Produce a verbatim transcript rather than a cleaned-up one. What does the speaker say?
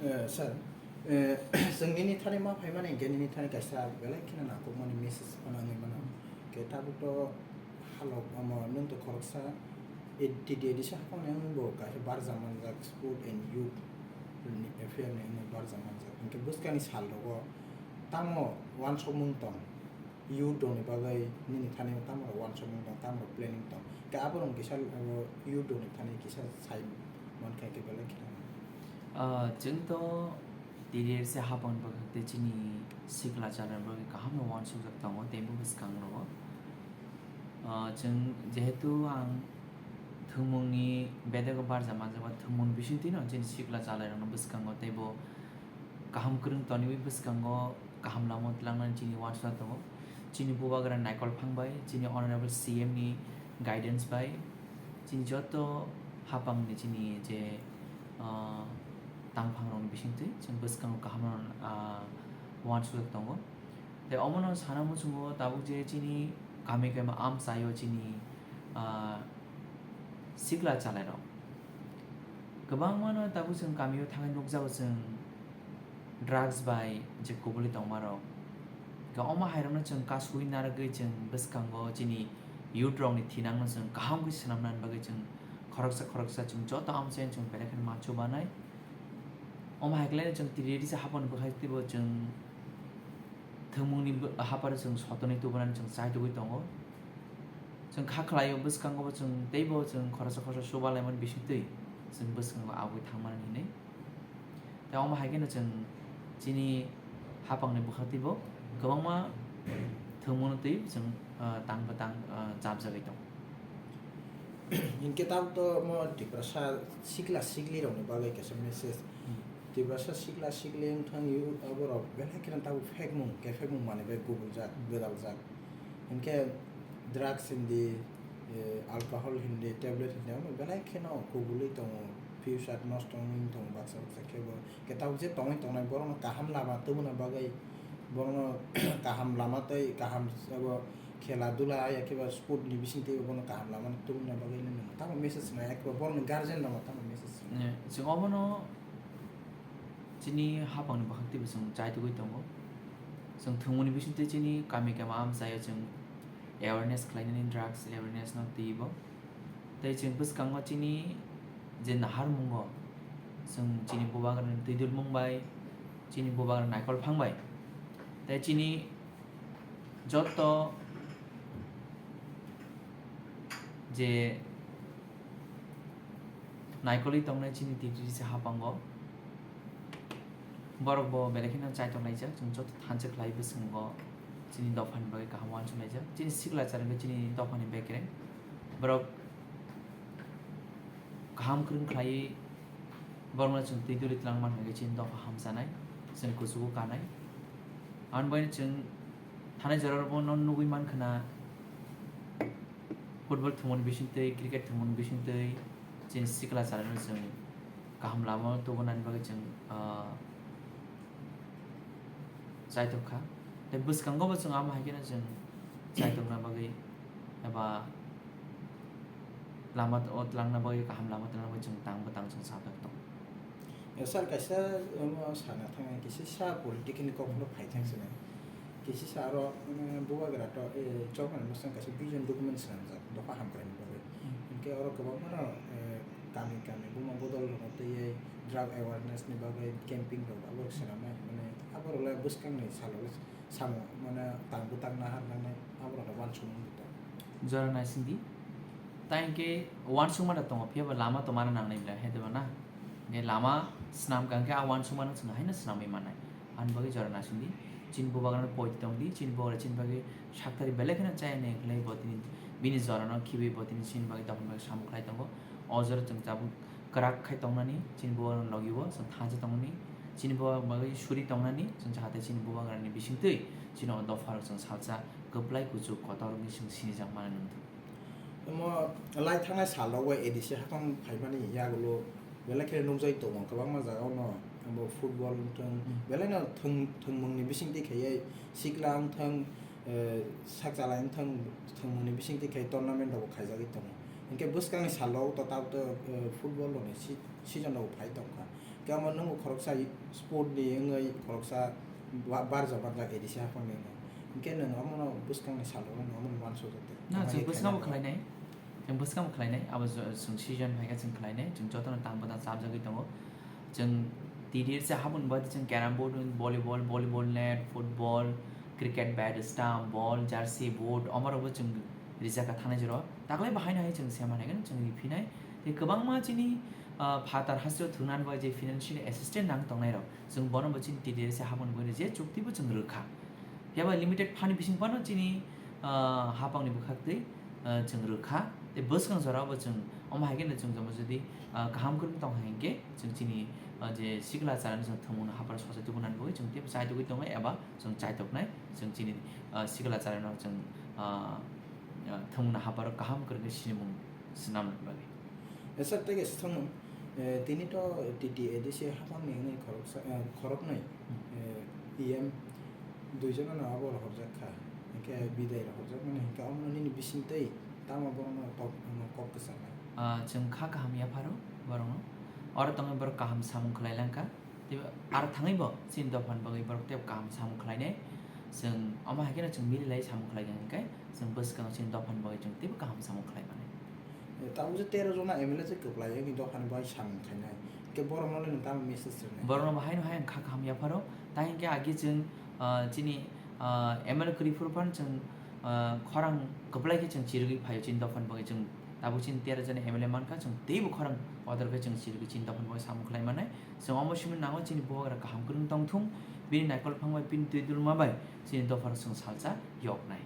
Eh, sir, eh, chwng nini thani ma phaimani hinkhe nini thani kaisa belai kheno nangkukmani message phano wngwi mano. Khe tabukto halok omo nwng to khoroksa, eh, T D A D C haphangni wngwi bo kaisa barjak manjak sport and youth ni affair ni wngwi barjak manjak. Hinkhe bwskangni sal rogo tamo uansukmung tong? Youth rokni bagwi nini thani tamo rok uansukmung tong, tamo rok planning tong? Khe aborok kisa, abo youth rokni thani kisa sai mankha khe belai kheno. Ah, chwng to T D A D C haphang bagwi tei chini sikla chalani bagwi kaham no uansukjak tongo tei bo bwskango. Ah, chwng jehetu ang thwngmungni bedego barja manjak ba thwngmung bisingtwi no chini sikla chalairokno bwskango tei bo kaham kwrwng toniwi bwskango kaham lama twlangnani chini uansukjak tongo. Chini bubagra Naikol Phang bai, chini Honorable C M ni guidance bai, chini joto haphangni chini je, ah, tangphangrokni bisingtwi chwng bwskango kaham, ah, uansukjak tongo. Tei omono sana muchungo tabuk je chini kami kami amchaio chini, ah, sikla chalairok. Kwbangmano tabuk chwng kamio thangwi nukjago chwng drugs bai je kubuli tongmarok. Khe omo hairokno chwng kasui narwgwi chwng bwskango chini youth rokni thinangno chwng kaham khe swnamnani bagwi chwng khoroksa khoroksa chwng joto amchaino chwng belai kheno ma chubanai. Omo hai khe chwng T D A D C haphangni bwkhak teibo chwng thwngmungni bw-, hapharo chwng sotonwi tubunani chwng chaitugwi tongo. Chwng kha khlaio bwskango bo chwng teibo chwng khoroksa khoroksa chubalaimani bisingtwi chwng bwskango abui thangmani hinwi. Tei omo hai kheno chwng chini haphangni bwkhak teibo kwbangma thwngmungno twi chwng, ah, tang bwtang, ah, chapjagwi tongo. Hinkhe tabuk to omo Tiprasa sikla siklirokni bagwi kaisa message. Hmm. Tiprasa sikla sikli wngthang youth aborok belai kheno tabuk phekmung, kephekmung manwi bai gubuljak, gwdaljak. Hinkhe drugs hindi, eh, alcohol hindi, tablet hindi, omo belai kheno kubulwi tongo. Future nosto wngwi tongo baksa baksa khe bo. Khe tabuk je tongwi tongnai borokno kaham lama tubuna bagwi, borokno kaham lama tei kaham abo khela dula ya khe ba sport ni bising tei bono kaham lama tubuna bagwi nini tamo message nai, ya khe ba borokni guardian rokno tamo message nai? Eh, chwng obono chini haphangni bwkhak teibo chwng chaitugwi tongo. Chwng thwngmungni bising tei chini kami kami amchaio chwng awareness khlainani, drugs awareness no twibo. Tei chwng bwskango chini je naharmungo chwng chini bubagrani twidulmung bai, chini bubagra Naikol Phang bai, tei chini joto je naikolwi tongnai chini T D A D C haphango, borok bo belai kheno chaitok laijak, chwng joto thansa khlai bwskango chini dophani bagwi kaham uansuk laijak. Chini sikla chwraikhe chini dophani bekereng, borok kaham kwrwng khlaiwi borokno chwng twi duli twlang man hwnkhe chini dopha hamchanai, chwng kuchugo kanai. Aboni bagwi chwng thanai jorao bono nugwi mankha na, football thwngmani bisingtwi, cricket thwngmani bisingtwi chini sikla chwraino chwng kaham lama tubunani bagwi chwng, ah, chaitok kha. Tei bwskango bo chwng amo hai kheno chwng chaitokna bagwi eba lama o twlangna bagwi, kaham lama twlangna bagwi chwng tang bwtang chwng sajak tongo. Eh, sir, kaisa, um, sana thang, kisa sa political ni kok phano phai thang sinai. Kisa sa aro, um, bubagra to, eh, chokmani mwsang kaisa vision document swnamjak, dopha hamkrai ni bagwi. Hmm. Hinkhe oro kwbangma no, eh, kami kami buma bodol rokno twiwi drug awareness ni bagwi camping rok abo rok swnamnai, mane abo rok le bwskang ni salo le samung mane tang bwtang nahar nangnai, abo rok no uansukmung tong. Jora naisingdi. Tai hwnkhe uansukma da tongo, phiya ba lama to mana nangnai belai, hai de ba na? Hwnkhe lama swnam ka hwnkhe a uansukma no chwng haino swnamwi mannai. Ani bagwi jora naisingdi. Chini bubagra no poito tongdi, chini bubagra chini bagwi saktharwi belai kheno chaya ni hwnkhe bo tini bini jora no khibiwi bo tini chini bagwi dophani bagwi samung khlai tongo. O jora chwng tabuk kwrak khai tongnani, chini bubagra no logi o chwng thansa tongnani, chini bubagra bagwi suri tongnani, chwng jahate chini bubagra ni bisingtwi chini o dopha rok chwng salsa kwplai kuchuk kotor wngwi chwng sinijak mani nung thung. Omo lai thangnai sal rok bai A D C haphang phaimani yagulo belai khe nukjagwi tongo kwbangma jaga o no, abo football wngthung, hmm, belai no thwng-, thwngmung ni bisingtwi khaiwi sikla wngthung, eh, sak chalai wngthung, thwngmung ni bisingtwi khai tournament rok bo khaijagwi tongo. Hinkhe bwskang ni sal rok to tabuk to, eh, football rok ni si-, season rok bo phai tongkha. Khe omo nwng khoroksa sport ni wngwi khoroksa ba-, barja barja A D C haphang ni wngwi. Hinkhe nwng omono bwskangni salo nwng omono uansukjak tei. Na, chwng bwskango khlainai. Chwng bwskango khlainai. Abo jo-, chwng season phaikha chwng khlainai. Chwng jotono tang bwtang chapjagwi tongo. Chwng T D A D C haphang ni bagwi chwng carrom board, volleyball, volleyball net, football, cricket bat, stump, ball, jersey, board, omo rokbo chwng rijak kha thangnai jora. Taklai bo haino hai chwng se manai khe chwng riphinai. Tei kwbangma chini, ah, phatar hasteo thwngna bagwi je financial assistance nang tongnai rok, chwng bono bo chini T D A D C haphang ni bagwi je chukti bo chwng rwkha. Phiya ba limited fund ni bising phano chini, ah, haphang ni bwkhak twi, ah, chwng rwkha. Tei bwskang jora bo chwng omo hai khe no chwng jomo jodi, ah, kaham kwrwng tong hai hinkhe chwng chini, ah, je sikla chara ni chwng thwngmung no haphar sochai tubunani bagwi chwng tei chai tugwi tongo eba chwng chaitoknai chwng chini, ah, sikla chara no chwng, ah, ah, thwngmung no haphar kaham kwrwng khe sinimung swnamnani bagwi. Sir, tei kaisa thwngmung, eh, tini to T T A D C haphang ni wngwi khoroksa, eh, khoroknwi, Hmm. eh, E M dui jona no abo rohorjak kha. Hinkhe bidai rohorjak mani hinkhe omo nini bising tei tamo borokno kok, kok kwchangnai? Ah, chwng kha kaham yapharo borokno. Oro tongwi borok kaham samung khlai lang kha. Tei aro thangwi bo chini dophani bagwi borok tei kaham samung khlainai. Chwng omo hai kheno chwng mililai samung khlai kha hinkhe chwng bwskango chini dophani bagwi chwng teibo kaham samung khlai manai. Eh, tabuk je tero jona M L A je kwplai wngwi dophani bagwi samung khlainai. Hinkhe borokno le nwng tamo message rwnai? Borokno bo haino hai wng kha kaham yapharo. Tai hinkhe agi chwng, ah, chini, ah, M L A kwrwi phuru phano chwng, ah, khorang kwplai khe chwng chirigwi phaio chini dophani bagwi chwng tabuk chini tero jona M L A mankha chwng teibo khorang kotor khe chwng chirigwi chini dophani bagwi samung khlai manai. Chwng omo simi nango chini bubagra kaham kwrwng tongthung, bini naikol phang bai, bini twi dulma bai chini dophano chwng salsa yoknai.